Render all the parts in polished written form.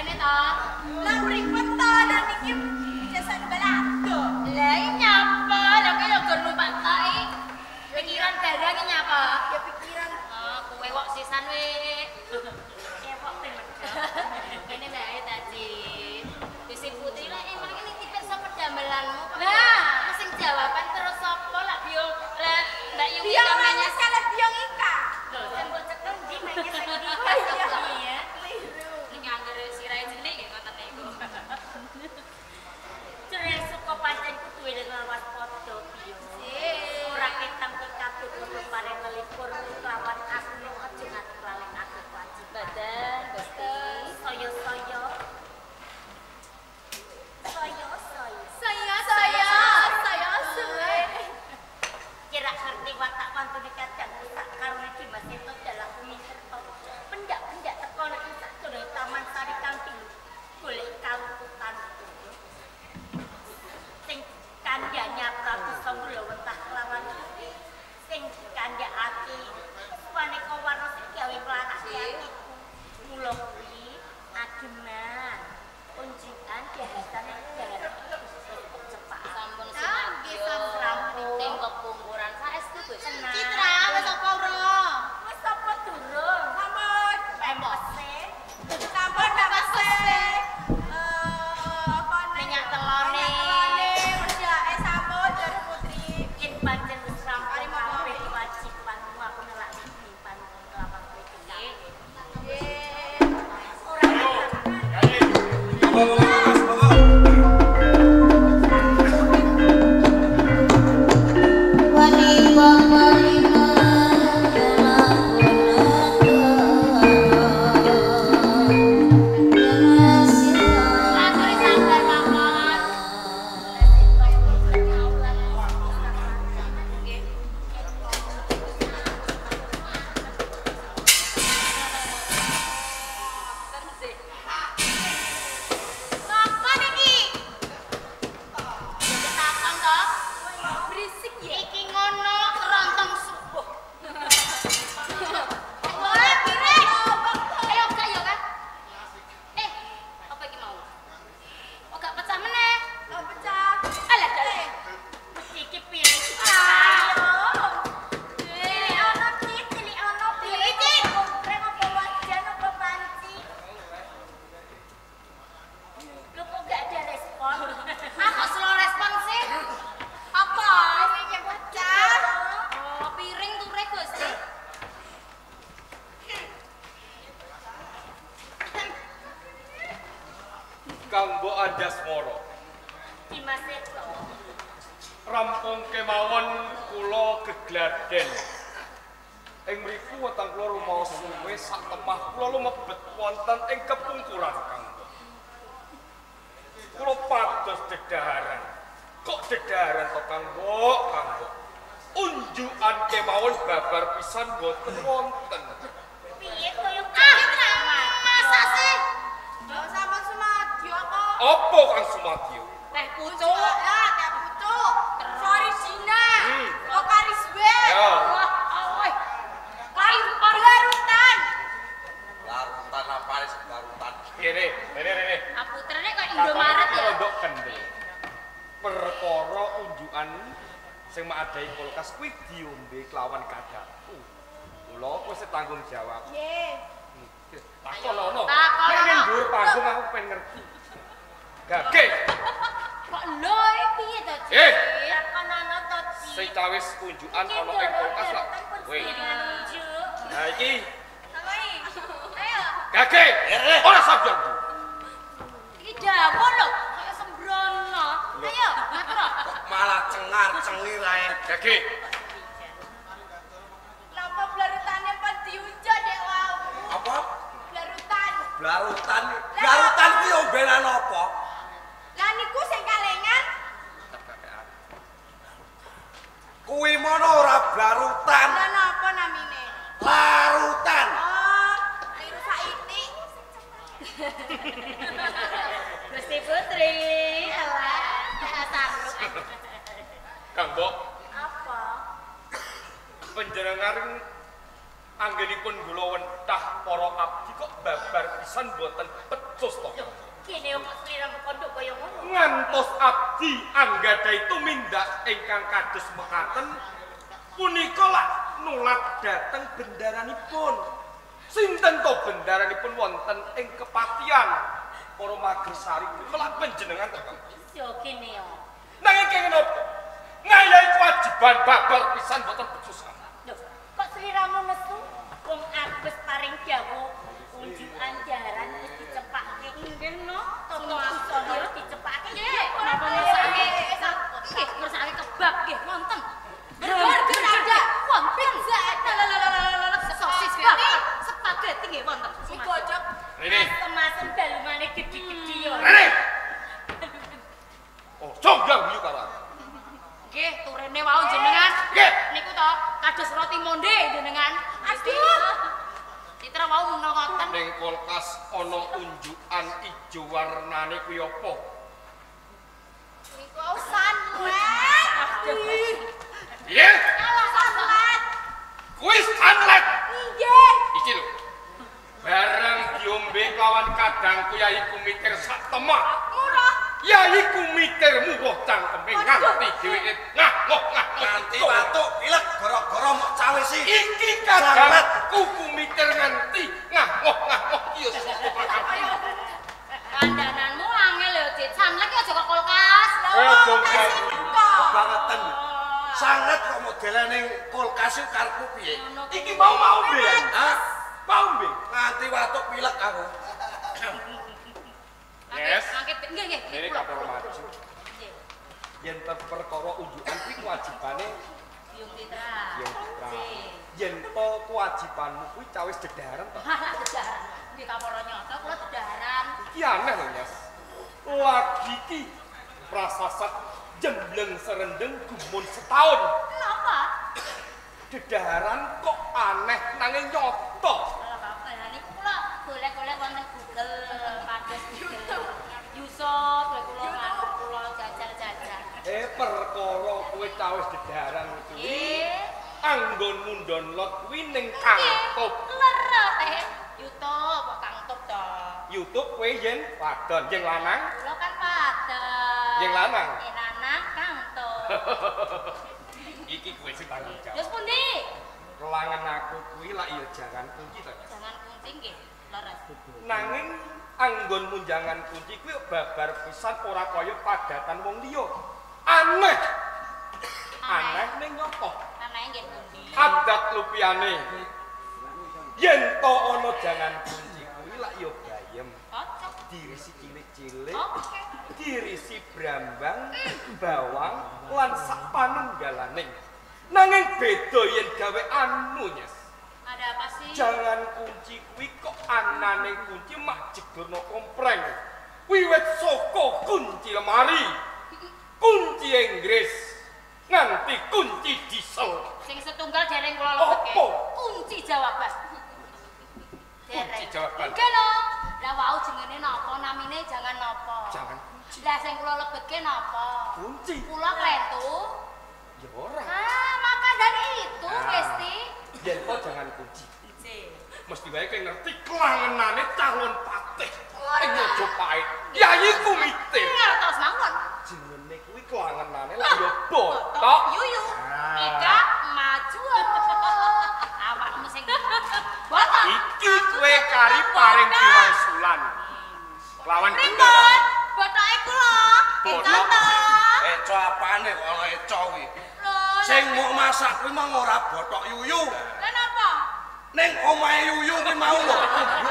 kene to? Lah pripun to lah niki jasa balado. Lah iki nyapa? Lah kowe yo gur numpak tok iki. Pikiran barang iki nyapa? Ya pikiran. Oh, kowe kok sisan we. Kewok ben medhok. Kene bae ta, Cit. Gusti Putri lah emang ini tipe sapa damelanmu kok. Lah, sing jawaban terus sapa lah biyo lah Mbak Yu Biang nanya salah biang Ika. Lho, sing mbok cekel ndi mangke sing ndi? Iya. Keliru. Ning anggere sirahe cilik nggih ngoten niku. Jere suka pancen kudu eling waspada biyo. Ora ketang kabeh kudu paring lelikur kelawan asma aja nganti lalen aku kewajiban. Badan Gusti. Saya-saya. Saya-saya. Saya-saya. Saya-saya. Kira ngerti watak wantune kadang sak karone Dimas Seto dalah kumiserta. Pendak-pendak teko nek sak jroning Taman Sari kanthi golek kaluputan. Sing kandhane Prabu Sanggulawentah kelawan sing kandhakake maneka warna sing gawe nglarake atiku. Mula kuwi ageman unjukan biasane cepak. Sampun sumadyo. Teng kepungkuran saestu Gusti. Citra wis apa ora? Wis apa durung? Sampun. Pempose. Sampun pempose. Apa minyak telone. Minyak telone werdake sampun jare Putri. Yen pancen wis rampung kabeh kewajibanmu aku nelak mimpi kelawan kowe iki. Nggih. Ora Aturi sabar mawon. Nggih. Wonten sih. Napa niki? Ya ketakon to. Berisik ya. Iki ngono kerontong subuh. Ora piring. Ayo gak ya kan? Eh, apa iki mau? Oh gak pecah meneh. Lah pecah. Alah dalah. Mesti iki piring. Ayo. Cilik ono Cit, cilik ono piring. Cit. Kompreng apa wajan apa panci. Lho kok gak ada respon? Ah kok slow respon sih? Apa? Piringnya pecah. Oh, piring ture Gusti. Kang Mbok Anjasmara. Dimas Seto. Rampung kemawon kula gegladen. Ing mriku weteng kula rumaos suwe sak temah kula lumebet wonten ing kepungkuran Kang Mbok. Kula pados dedaharan. Kok dedaharan to Kang Mbok, Kang Mbok? Unjukan kemawon babar pisan boten wonten. Piye kaya Ah, masa sih? Lah sampun sumadyo kok. Apa Kang Sumadyo? Teh pucuk. Lah teh pucuk. Sorry Cina. Hmm. Pokariswe. Ya. Wah, aweh. Kayu Larutan. Larutan apa sih larutan? Rene, rene, rene. Aputrane kok Indomaret ya? Rodok kendel. Perkara unjukan sing maadahi kulkas kuwi diombe kelawan kadangku. Kula kowe sing tanggung jawab. Nggih. Takon ono. Takon Nek ono. ning dhuwur panggung aku pengen ngerti. Gage, Kok lho piye to, Cit? Eh. Takon ono to Cit. sing cawis unjukan ana ing kulkas lah. Kowe. Kowe. Unjuk. Nah iki Sampai. Ayo. gage. Ora sabyang. Iki dawa lho, kaya sembrono. Ayo, matur. Kok malah cengar-cengir ae. Gage. Napa blarutane pun diunjuk dek wau. Apa? Blarutan. Blarutan. Blarutan kuwi ombenan apa? Lah niku sing kalengan Kuwi mono ora blarutan. lah napa namine? Larutan. Oh, keliru saiki. Gusti Putri, alah, sarung. Kang Mbok, Apa? panjenengan anggenipun gula wentah para abdi kok babar pisan boten pecus to. Ngantos abdi anggadhahi tumindak ingkang kados mekaten punika lak nulat dhateng bendaranipun. Sinten to bendaranipun wonten ing kepatihan para magersari punika lak panjenengan to Kang? Yo kene yo. Nanging kenging napa? Ngayahi kewajiban babar pisan boten becus. Lho, kok sliramu nesu? Wong agus paring dawuh unjukan jaran wis dicepake. Nggih no. Tata busana wis dicepake. Nggih, napa ngersake? Nggih, ngersake kebab nggih wonten. Burger ada, wonten pizza ada, sosis bakar, spaghetti nggih wonten. Mie kocok. Rene. Asem-asem dalumane gedhi-gedhi yo. Rene. Oh, jonggang guyu karo aku. Nggih, turene wau jenengan. Nggih. Niku to kados roti monde jenengan. Aduh. Citra wau ngoten. Ning kulkas ana unjukan ijo warnane kuwi apa? Niku wau sunlight. Piye? Alah sunlight. Kuwi sunlight. Nggih. Iki lho. Bareng diombe kawan kadangku Yai Kumitir sak temah. Murah. Yai Kumitir murah cangkeme nganti dheweke ngah-ngoh ngah-ngoh. Nganti watuk pilek gara-gara mok cawisi. Iki kadangku Kumitir nganti ngah-ngoh ngah-ngoh iki ya sapa perkara. Kandananmu angel lho, Dit. Sunlight ki aja kok kulkas. Kulkas buka. Kebangetan. Sanget kok modele ning kulkas iku karepmu piye? Iki mau ombe. Hah? Mau ombe. Nganti watuk pilek aku. Yes. Nggih, nggih. Ini kaporo maju. Yen perkara unjukan kuwi kewajibane Yung Citra. Yung Citra. Yen to kewajibanmu kuwi cawis dedaharan to. Halah dedaharan. Nggih kaporo nyoto kula dedaharan. Iki aneh lho, Nyes. Lagi ki prasasat jembleng serendeng gumun setahun. Napa? Dedaharan kok aneh nanging nyoto. Lah apa niku kula golek-golek wonten Google, pados YouTube. Yusuf, lha kula nganu kula jajal-jajal. Perkara kowe cawis dedaharan kuwi. Nggih. Anggonmu download kuwi ning Kang Top. Leres. YouTube kok Kang Top to. YouTube kowe yen wadon, yen lanang? Kula kan wadon. Yen lanang? Yen lanang Kang Top. Iki kowe sing tanggung jawab. Terus pundi? Kelangan aku kuwi lak ya jangan kunci to, Mas. Jangan kunci nggih, leres. Nanging anggonmu jangan kunci kuwi babar pisan ora kaya padatan wong liya. Aneh. Aneh ning nyoto. Aneh nggih pundi? Adat lupiyane. Yen to ana jangan kunci kuwi lak ya bayem. Cocok. Dirisi cilik-cilik. Oke. Dirisi brambang, bawang lan sak panunggalaning. Nanging beda yen gawe anu, Nyes. Ada apa sih? Jangan kunci kuwi kok anane kunci mak jegurno kompreng. Wiwit saka kunci lemari, kunci Inggris, nganti kunci diesel. Sing setunggal dereng kula lebetke. Apa? Kunci jawaban. Kunci jawaban. Nggih lho. Lah wau jengene napa namine jangan napa. Jangan kunci. Lah sing kula lebetke napa? Kunci. Kula klentu. Ya ora. Ah, maka dari itu, Gusti. Yen to jangan kunci. Nggih. Mesti wae kowe ngerti kelangenane calon patih ing Majapahit. Yayi Kumitir. Ngertos mawon. Jenenge kuwi kelangenane lak ya botok. Yuyu. Ika maju. Awakmu sing botok. Iki kowe kari paring piwangsulan. Lawan Pripun? Botoke kula. Botok. Eco apane kok ana eco kuwi? Lho. Sing mok masak kuwi mang ora botok yuyu. Lah napa? Ning omahe yuyu kuwi mau lho.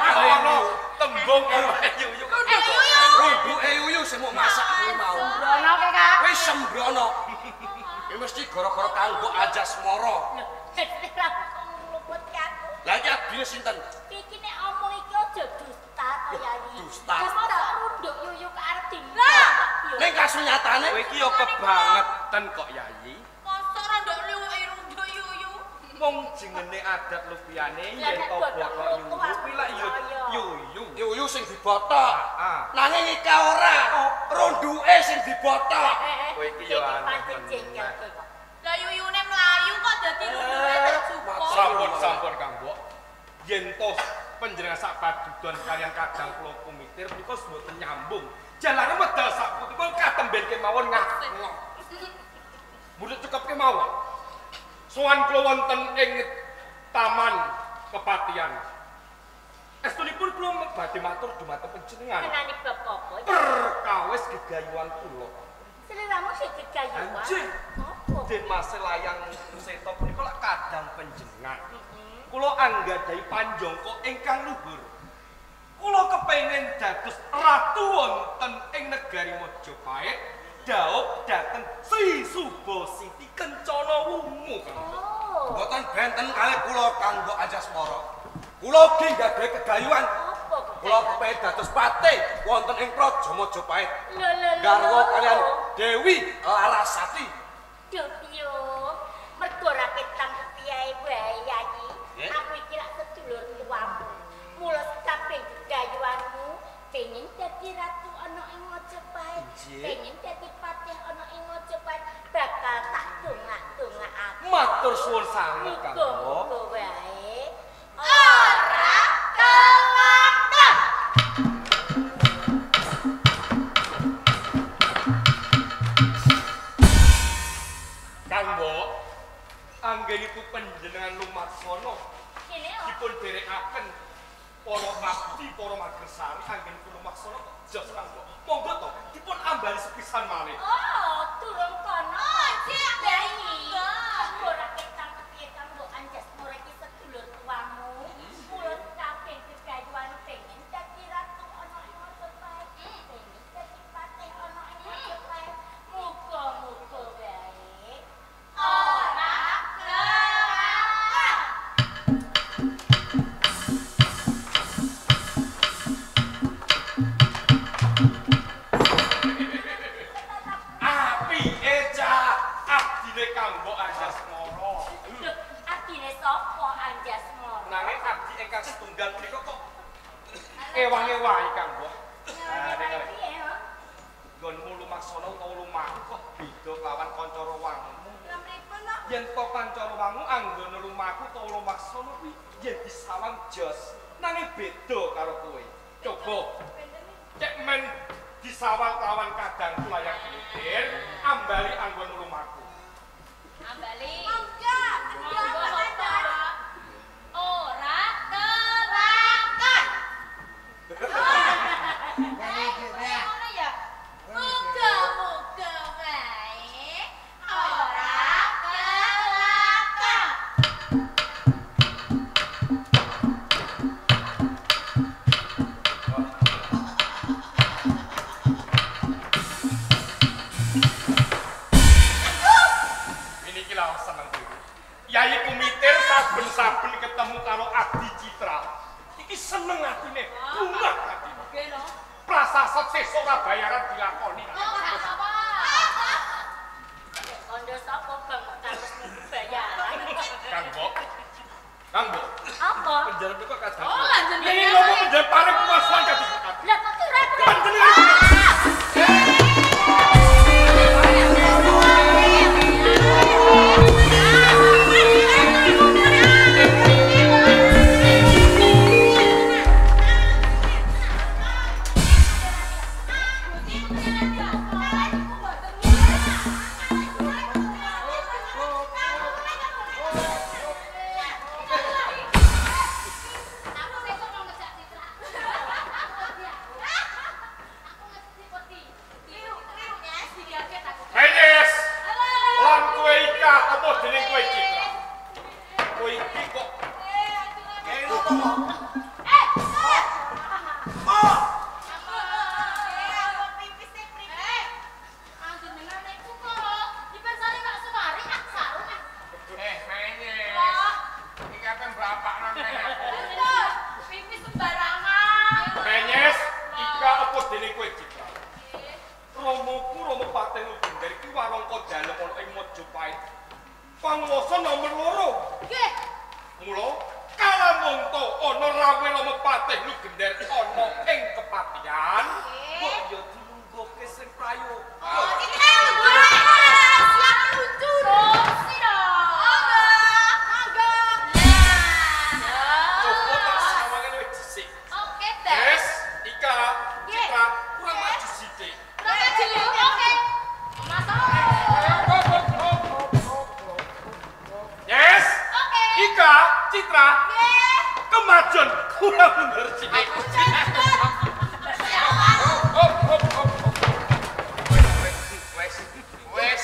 Ana tembung omahe yuyu. Yuyu. Runduke yuyu sing mok masak kuwi mau. Sembrono ke, Kak? Wis sembrono. Iki mesti gara-gara kanggo Anjasmara. Lho, ngluput aku. Lah iki abdine sinten? Iki nek omong iki aja dusta to, Yayi. Dusta. Dusta runduk yuyu ke arep Lah. Ning kasunyatane Kowe iki ya kebangetan kok, Yayi. Mosok rondok luwih runduk yuyu. Wong jengene adat lupiyane Lah, yen nek to botok botok lutu yuyu aku kuwi lak ya percaya. yuyu. yuyu sing dibotok. Ah. Nanging iki ora. Runduke sing dibotok. Kowe iki ya aneh Pancen jengkel tenan. kok. Lah yuyune mlayu kok dadi runduke terjupuk. Sampun sampun Kang Mbok. Yen to Panjenengan sak padudon kaliyan kadang kula kumitir punika mboten nyambung. Jalane medal sak putipun katemben kemawon ngakno. Mboten cekap kemawon. Sowan kula wonten ing taman kepatihan. Estunipun kula badhe matur dumateng panjenengan. Ngenani bab apa? Perkawis gegayuhan kula. Sliramu sing gegayuhan. Nggih. Apa? Den Mas Layang Seta punika lak kadang panjenengan. Kula anggadhahi panjangka ingkang luhur. Kula kepengin dados ratu wonten ing negari Majapahit, dhaup dhateng Sri Subasiti Kencana Wungu. Oh. Mboten benten kalih kula kanggo Anjasmara. Kula ugi nggadahi kegayuhan. Apa? Kula kepengin dados patih wonten ing Praja Majapahit. Lho lho lho. Garwa kaliyan Dewi Larasati. Duh yo, mergo ra ketang piye wae Yayi. Aku iki lak sedulur tuamu. Mula kabeh gegayuhanmu pengin dadi ratu ana ing Majapahit, pengin dadi patih ana ing Majapahit, bakal tak dongak-dongakake. Matur suwun sanget, Kang. Muga-muga wae ora kelakon. Kang Mbok, anggenipun panjenengan lumaksana dipun dherekaken para abdi para magersari anggenipun lumaksana jos Kang Mbok. Monggo to dipun ambali sepisan malih. Oh, durung kono. Yayi. Ora ketang kepiye Kang Mbok Anjasmara iki sedulur tuamu. Mula kabeh gegayuhan pengin dadi ratu ana ing Majapahit, pengin dadi patih ana ing Majapahit. Muga-muga wae ora kelakon. Apike cah abdine Kang Mbok Anjasmara. Lho, abdine sapa Anjasmara? Nanging abdi ingkang setunggal punika kok ewang-ewahi Kang Mbok. Ewang-ewahi piye, ha? Nggonmu lumaksana utawa lumaku kok beda lawan kanca wangumu. Lha mripun to? Yen to kanca wangu anggone lumaku utawa lumaksana kuwi yen disawang jos. Nanging beda karo kowe. Coba cek men disawang lawan kadangku layang kumitir, ambali anggon lumaku. Ambali. Monggo, Monggo Bapak. Ora kelakon. Ngono ya. Muga-muga wae ora kelakon. Ini iki lho seneng dhewe. Yayi Kumitir saben-saben ketemu karo Abdi Citra. Iki seneng atine, bungah atine. Nggih lho. Prasasat sesuk ora bayaran dilakoni. Oh, gak apa-apa. Kondo sapa Bang kok terus nunggu bayaran? Kang Mbok. Kang Mbok. Apa? Penjara kok kadang. Oh, lanjut Ini ngomong penjara paring kuasa dadi. Lah kok ora Panjenengan. Aku sesuk mau ngejak Citra. Aku ngerti peti. Digaget aku. Menyes. Lan kowe Ika apa dening kowe Citra? Kowe iki kok Menyes. Iki ape mbrapakno neh aku. Pipis sembarangan. Menyes Ika apa dening kowe Citra? Romoku Romo Patih Lubender iki warangka dalem ana ing Majapahit. Panguwasa nomor 2. Nggih. Mula kalamunta ana rawuh Rama Patih Lugender ana ing kepatihan, kok ya dilungguhke sing prayoga. Oh, Citra siap lucu. Sira. Monggo, monggo. Coba tak sawangane wis Ora mundur sithik. Wes.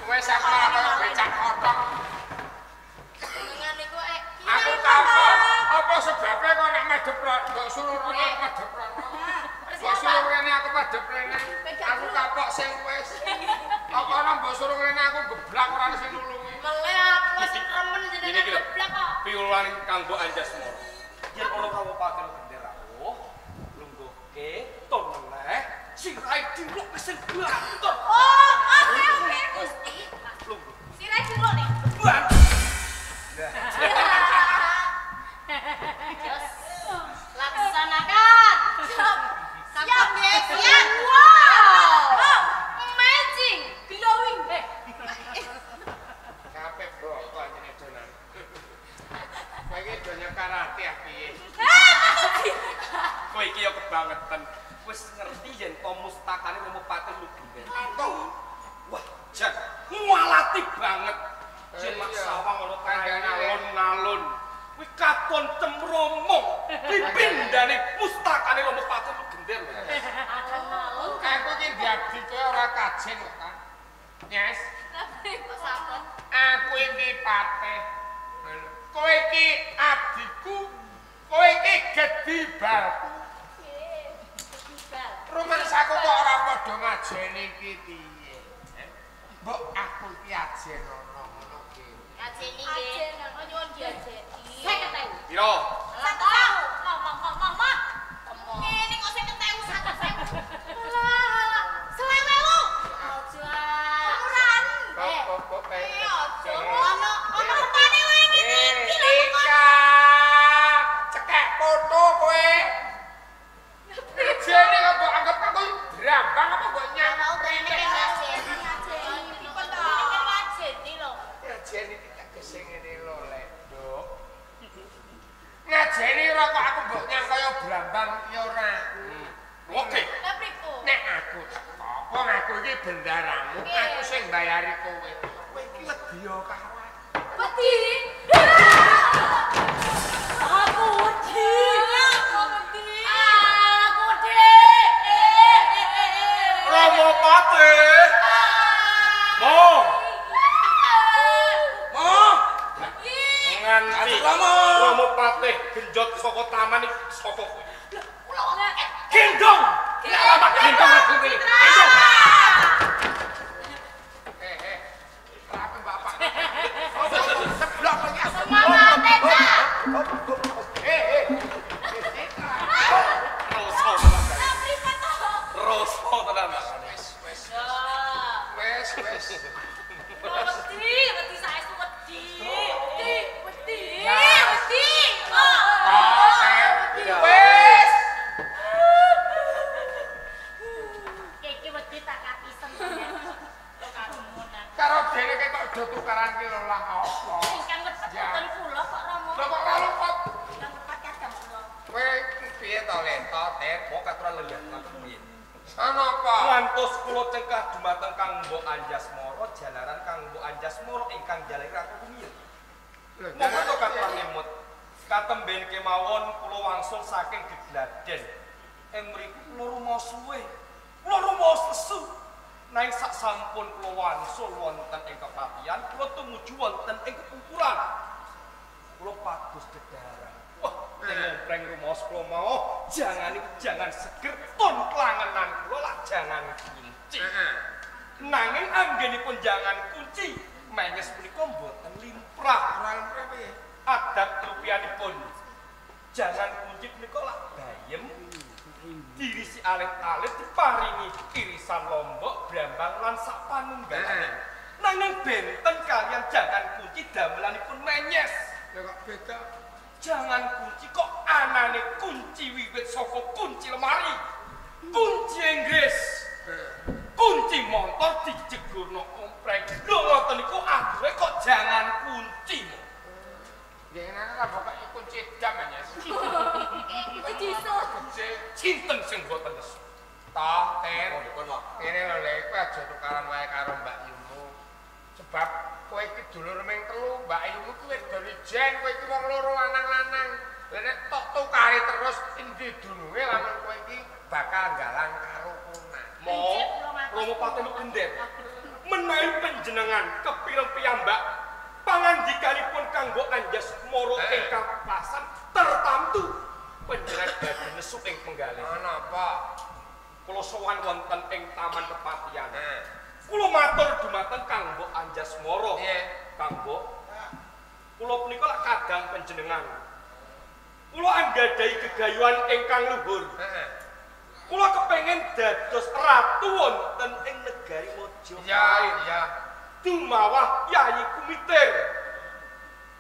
Wes aku malah kaya becak kothok. Jenengan niku aku takon, apa sebabe kok nek madhep mbok suruh rono madhep rono. Mbok suruh rene aku madhep rene. Aku kapok sing wis. Apa ora mbok suruh rene aku geblak ora ana sing nulungi. Meleh aku wis remen jenengan geblak kok. Piwulan kanggo Anjasmara. Yen ana kawupaten gendera rawuh, lungguhke ton meneh sirahe diluk sing banter. Oh, oke oke Gusti. Lungguh. Sirahe diluk nih. Banter. Jos. Laksanakan. Siap. Siap ya, siap. Wow. Amazing, glowing. Kabeh boko anjene donan. Kowe iki do nyekarate ah piye? Kowe iki ya kebangetan. Wis ngerti yen to mustakane Romo Patih Luginden. Wah, jan ngualati banget. Yen mak sawang ana tanggane alun-alun. Kuwi katon cemromo. Pipindane mustakane Romo Patih Luginden. Alun-alun. Aku iki diabdi kowe ora kajen kok, Kang. Yes. Kok sampun? Aku iki patih. Kowe iki abdiku, kowe iki gedhi balku. Nggih, gedhi bal. Rumangsaku kok ora padha ngajeni iki piye? Mbok aku iki ajen ana ngono ki. Ngajeni nggih. Ajen ana nyuwun diajeni. 50.000. Piro? 100.000. Mah mah mah mah. Ngene kok 50.000 100.000. Alah, 50.000. Aja. Ukuran. Kok Eh, aja ono ono rupane wae ngene iki lho kok. Ika, cekek foto kowe. Ngajeni kok mbok anggap aku brambang apa mbok nyang Rene rene. ngajeni. Ngajeni pripun to? Rene ngajeni lho. Ngajeni iki tegese ngene lho, Lek, Nduk. Ngajeni ora kok aku mbok nyang kaya brambang ya ora. Oke. Lah pripun? Nek aku teko, wong aku iki bendaramu, aku sing mbayari kowe. Kowe iki wedi ya karo aku. Wedi. Aku wedi. Aku wedi. Aku wedi. Romo Patih. Mo. Mo. Nganti Romo. Romo Patih genjot saka taman iki saka kowe. Gendong. Nek lama gendong aku iki. Gendong. Eh, rapi bapak. Seblok lagi aku. Semangat, Cak. Eh. Roso tenan. Lah pripun to? Roso tenan. Wes, wes. Wes, wes. Wedi, wedi saestu wedi. Wedi, wedi, wedi. Oh, wes. Iki wedi tak katisen. Karo dene kok do tukaran ki lho lah apa? Ingkang weteng boten kula kok Romo. Lah kok lalu kok Ingkang tepat kadang kula. kowe piye to Le? To, Ter? Mau katuran lenggah aku piye? Ana apa? Ngantos kula cengkah dumateng Kang Mbok Anjasmara jalaran Kang Mbok Anjasmara ingkang jalari ratu rumiyin. Lho, Monggo to katuran ngemut. Katemben kemawon kula wangsul saking Gegladen. Ing mriku kula rumaos suwe. Kula rumaos lesu. Nanging sak sampun kula wangsul wonten ing kepatihan, kula tumuju wonten ing kepungkuran. Kula pados dedaran. Wah, ning ngompreng rumaos kula mau jangan iku jangan seger ton klangenan kula lah jangan kunci. Heeh. Nanging anggenipun jangan kunci, menyes punika mboten limrah. Ora limrah piye? Adat rupianipun jangan kunci punika lak bayem dirisi alit-alit diparingi irisan lombok, brambang lan sak panunggalane. Nanging benten kalian jangan kunci damelanipun menyes. Lho kok beda? Jangan kunci kok anane kunci wiwit saka kunci lemari, kunci Inggris, kunci motor dijegurno kompreng. Lho ngoten niku ature kok jangan kunci. Jenengan lah pokoke kunci dam anyes. Kunci diesel. Kunci Sinten sing mboten nesu? toh, Ter. Ngene lho Le, kowe aja tukaran wae karo Mbak Yumu. Sebab kowe iki dulur ming telu, Mbak Yumu kuwi wedok ijen, kowe iki wong loro lanang-lanang. Lah nek tok tukari terus endi dununge lamun kowe iki bakal galang karukunan. Mo, Rama Patih Gender. Menawi panjenengan kepireng piyambak pangandikanipun kanggo Anjasmara ingkang pasan tertamtu panjenengan badhe nesu ing penggalih. Napa? Kula sowan wonten ing Taman Kepatihan. Kula matur dumateng Kanggo Anjasmara. Kanggo kula punika lak kadang panjenengan. Kula anggadhahi gegayuhan ingkang luhur. Kula kepengin dados ratu wonten ing negari Majapahit. Iya, iya. Dumawah Yayi Kumitir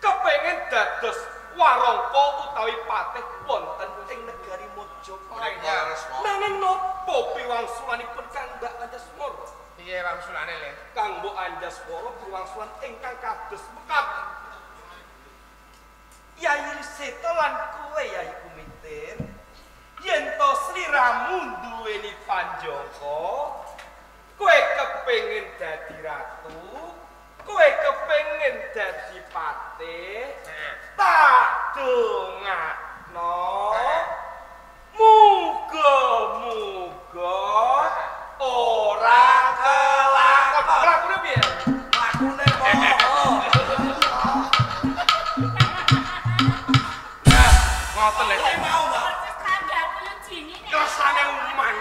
kepengin dados warangka utawi patih wonten ing negari Majapahit. Nanging napa piwangsulanipun Kanggo Anjasmara? Piye wangsulane, Le? Kanggo Anjasmara piwangsulan ingkang kados mekaten. Yayi Seta lan kowe Yayi Kumitir, yen to sliramu duweni panjangka, kowe kepengin dadi ratu, kowe kepengin dadi patih, tak dongakno muga-muga ora kelakon. Lakune piye? Lakune kok. Nah, ngoten lho. Mau, Mbak. Tanggaku yo jini nek. Kersane uman.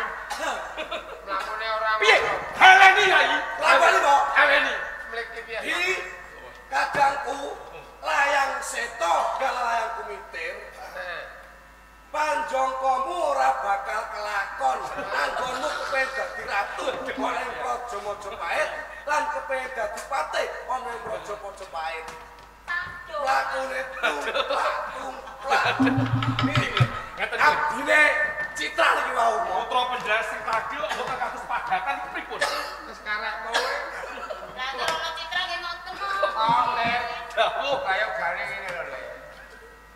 Lakune ora. Piye? Haleni Yai. Lakone kok. Haleni. Mliki piye? Di kadangku layang Seta gal layang Kumitir. Panjangkamu ora bakal kelakon. Anggonmu kepengin dadi ratu ana ing Praja Majapahit lan kepengin dadi patih ana ing Praja Majapahit. Lakune tumplak tumplak. Ngeten abdine Citra iki wau. Putra panjenengan sing tagil mboten kados padatan iki pripun? Wis karek kowe. Lah Rama Citra nggih ngoten. Oh, Le. Dawuh Kaya gane ngene lho, Le.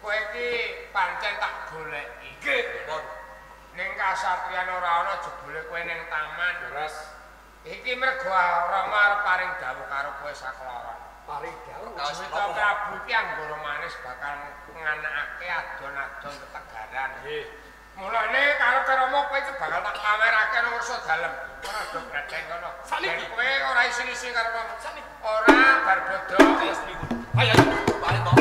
Kowe iki pancen tak goleki. nggih. Ning kasatriyan ora ana jebule kowe ning taman. Leres. Iki mergo Rama arep paring dawuh karo kowe sakloron. Paring dawuh. Suwita Prabu iki anggara manis bakal nganakake adon-adon tetegaran. Nggih. Mulane karo Rama kowe iki bakal tak pamerake nang wersa dalem. Ora do gredeng kono. Saniki. Ben kowe ora isin-isin karo Rama. Saniki. Ora bar bodho. Ayo. Balik to.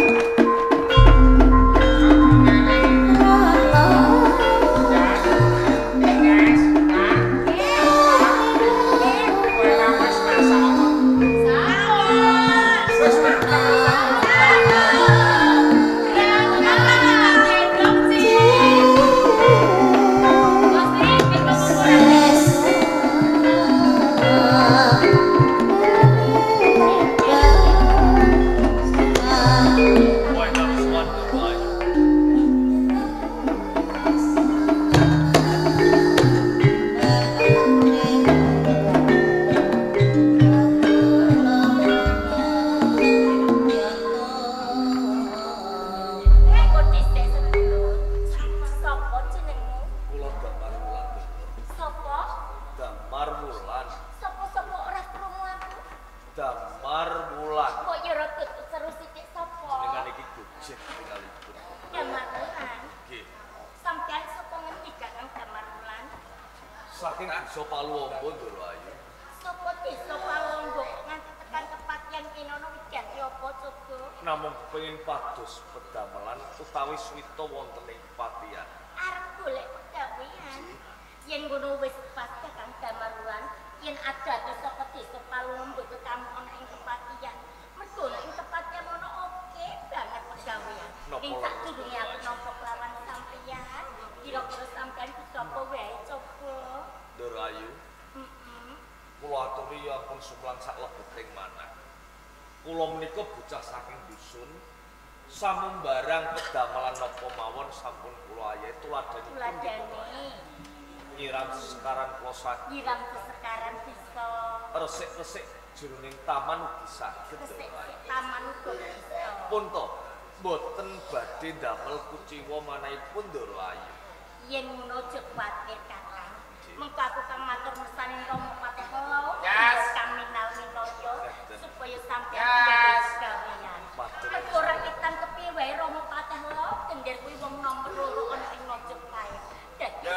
Sapa jenengmu? Kula Damar Wulan. Sapa? Damar Wulan. Sapa-sapa ora krungu aku? Damar Wulan. Kok ya rada seru sithik sapa? Jenengan iki gojek tingalipun. Damar Wulan. Nggih. Sampeyan saka ngendi Kakang Damar Wulan? Saking desa Paluwombo, Ndoro Ayu. Saka desa Paluwombo kok nganti tekan kepatihan kene ana wijati apa coba? Namung kepengin pados pedamelan utawi suwita wonten ing kepatihan. Arep golek pegawean. Yen ngono wis pas Kakang Damar Wulan, yen adate saka desa Paluwombo tetamu ana ing kepatihan. Mergo nek ing kepatihan ana oke banget pegawean. Napa Ing sadurunge aku nampa kelawan sampeyan, kira-kira sampeyan ku sapa wae coba? Ndoro Ayu, kula aturi ampun sumlang sak lebeting manah. Kula menika bocah saking dusun, samembarang pedamelan napa mawon sampun kula ayahi tuladhanipun nggih kula. Tuladhane Nyiram sekaran kula saged, nyiram sekaran bisa, resik-resik jroning taman ugi saged. Ndoro resik Ayu. taman uga bisa. Pun to, mboten badhe ndamel kuciwa manahipun Ndoro Ayu. Yen ngono aja kuwatir Kakang. Mengko aku kang matur mersani Rama Patih Lo, Yes. kang minal minaya supaya sampeyan Yes. gawean. Matur Mergo ora ketang kepiye Kepiye wae Rama Patih Laut Gender kuwi wong nomor loro ana ing Majapahit. Dadi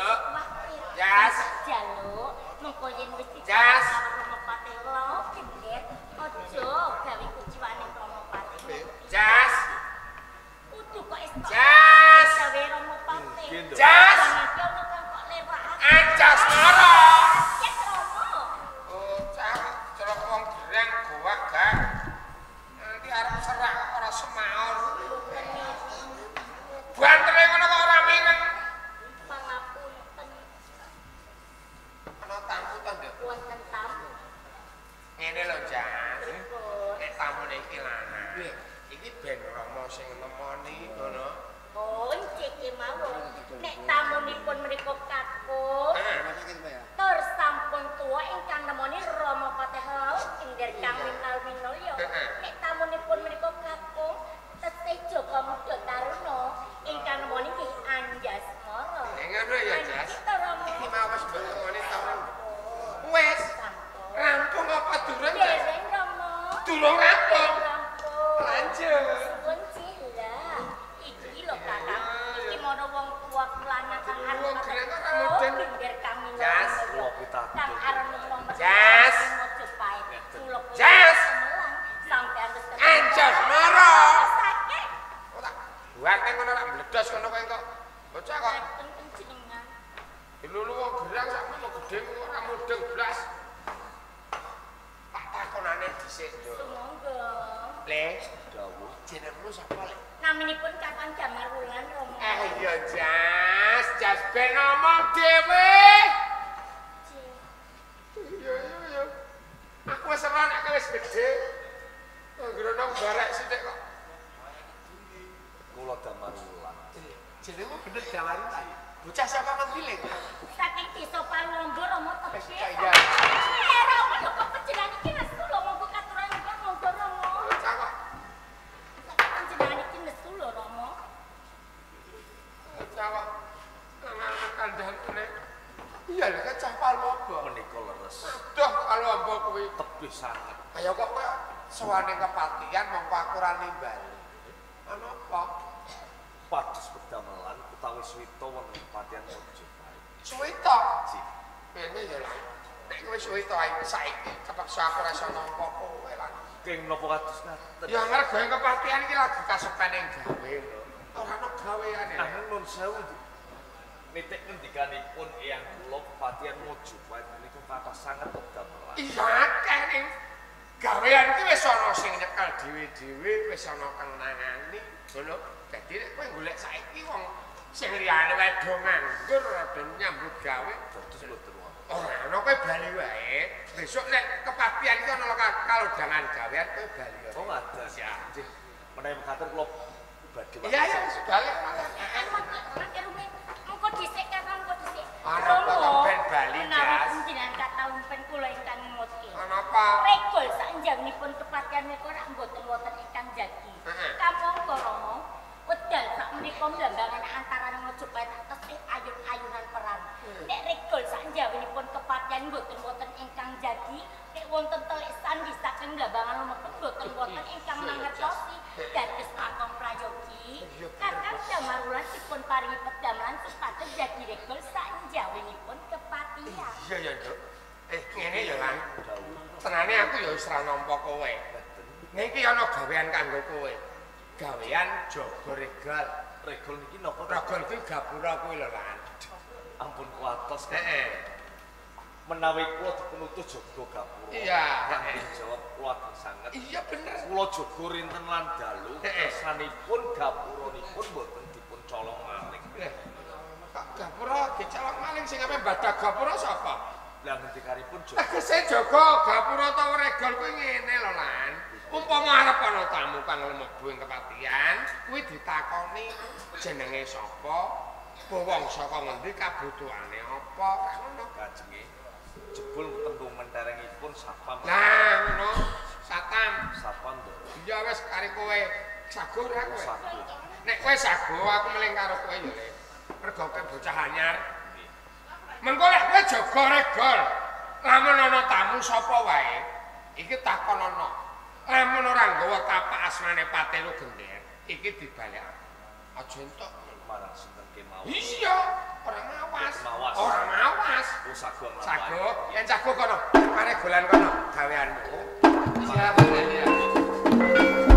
Jas. Jaluk mengko yen wis Jas. Rama Patih Laut Gender aja gawe kuciwane Rama Patih. Jas. Kudu kok estok. Jas. Gawe Rama Patih. Jas. Anjas Mara. Yes Rama. Oh, cah celok wong gerang gowak gak. Nanti arep serak ora semaur. Bantere ngono kok ora mireng. Pangapunten. Ana tamu ta, Nduk? Wonten tamu. Ngene lho, Jas. Nek tamune iki lanang. Iki ben Rama sing nemoni ngono. Oh, cek mawon. Nek tamunipun mriku kakung, tur sampun tuwa ingkang nemoni Rama Patih Laut Gender kang Minal Minulya. Nek tamunipun mriku kakung tesih Jaka Muda Taruna ingkang nemoni nggih Anjasmara. Ngono ya, Jas. Iki mau wis mbok temoni ta ora? Wis. Rampung apa durung, Jas? Dereng, Rama. Durung rampung. Lanjut. Suwun cila. Iki lho Kakang, iki mono wong tuwa lanang kang arep Wong gerang ora mudeng. Gender kang Minulya. Jas. Kula pitados. Kang arep nomor Jas. Majapahit. Kula Jas. Sampeyan wis Anjasmara. Sakit. Ora buat nang ngono ora mbledos ngono kowe kok. Bocah kok Ngaten panjenengan. lulu wong gerang sakmono gedhe ora mudeng blas. Tak takonane dhisik, Nduk. Sumangga. Le, Dawuh. jenengmu sapa, Le? Naminipun Kakang Damar Wulan Rama. Eh iya, Jas, Jas ben ngomong dhewe. Iya, iya, iya. Aku wis ora nek wis gedhe. Anggere nang barek sithik kok. Kula Damar Wulan. Jenengmu bener Damar Wulan. Bocah saka ngendi, Le? Saking desa Palombo Rama tebih. Iya. Eh Rama lho kok panjenengan iki nesu lho monggo katuran nggih monggo Rama. Bocah kok. Panjenengan iki nesu lho Rama. Bocah kok. Nang kandhane. Iya lho kan cah Palombo. Menika leres. Aduh Palombo kuwi. Tebih sanget. Kaya kok kaya sowane kepatihan mongko aku ora nimbali. Ana apa? Pados pedamelan utawi swita wonten kepatihan Majapahit. Suwita. Nggih. Ngene ya lah. Nek kowe suwita ae saiki kepeksa aku ora iso nampa kowe lan. Keng napa kados ngaten? Ya mergo ing kepatihan iki lagi kasepen ing gawe lho. Ora ana gaweane. Nanging nun sewu nitik ngendikanipun eyang kula kepatihan Majapahit menika kathah sanget pedamelan. Iya akeh ning gawean iki wis ana sing nyekel dhewe-dhewe, wis ana kang nangani, ngono. Dadi nek kowe golek saiki wong sing liyane wae do nganggur, ora do nyambut gawe, Dados mboten wonten. ora ana kowe bali wae. Besok nek kepatihan iki ana kalodhangan gawean kowe bali. Oh ngaten. Iya. Nggih. Menawi mekaten kula badhe Iya iya wis bali malah. Mangke rumiyin monggo dhisik Kakang monggo dhisik. Ana apa kok ben bali, Menawi Jas? panjenengan kathah umpen kula ingkang ngemutke. Ana apa? Regol saknjangipun kepatihan menika rak mboten wonten ingkang jagi. Heeh. Kamangka Rama, wedal sakmenika mlambangan antaraning Majapahit tesih ayun-ayunan perang. Nek regol saknjawinipun kepatihan mboten wonten ingkang jagi, nek wonten telik sandi saking mlambangan lumebet mboten wonten ingkang mangertosi. Dados kakang prayogi, Kakang Damar Wulan dipun paringi pedamelan supados jagi regol saknjawinipun kepatihan. Iya ya, Nduk. Ngene ya, Lan. Tenane aku ya wis ora nampa kowe. Niki ana gawean kanggo kowe. Gawean jaga regal. Regol niki napa? Regol kuwi gapura kuwi lho, Lan. Ampun kuatos. Heeh. Menawi kula dipun utus jaga gapura. Iya, Tanggung jawab kula ageng sanget. Iya bener. Kula jaga rinten lan dalu Heeh. kersanipun gapuranipun mboten dipun colong maling. Lah, kok gapura dicolong maling sing ape badak gapura sapa? Lah ngendikanipun jaga Tegese jaga gapura utawa regol kuwi ngene lho, Lan. Umpama arep ana tamu kang mlebu ing kepatihan, kuwi ditakoni jenenge sapa, wong saka ngendi, kabutuhane apa, kan ngono. kajenge jebul tembung menterengipun satpam. Lah ngono, satpam. Satpam nduk. Iya wis kari kowe sago ora kowe. Sago. Nek kowe sago aku meling karo kowe ya, Le. Mergo kowe bocah anyar. Mengko lek kowe jaga regol, lamun ana tamu sapa wae, iki takon ana. Lamun ora nggawa tapak asmane Patelo Gender, Iki dibalekake. Aja entuk marang sinten kemawon. Iya, ora ngawas. Ora ngawas. Oh, sago nglampahi. Sago, yen sago kono, mare golan kono gaweanmu. Siap, ya.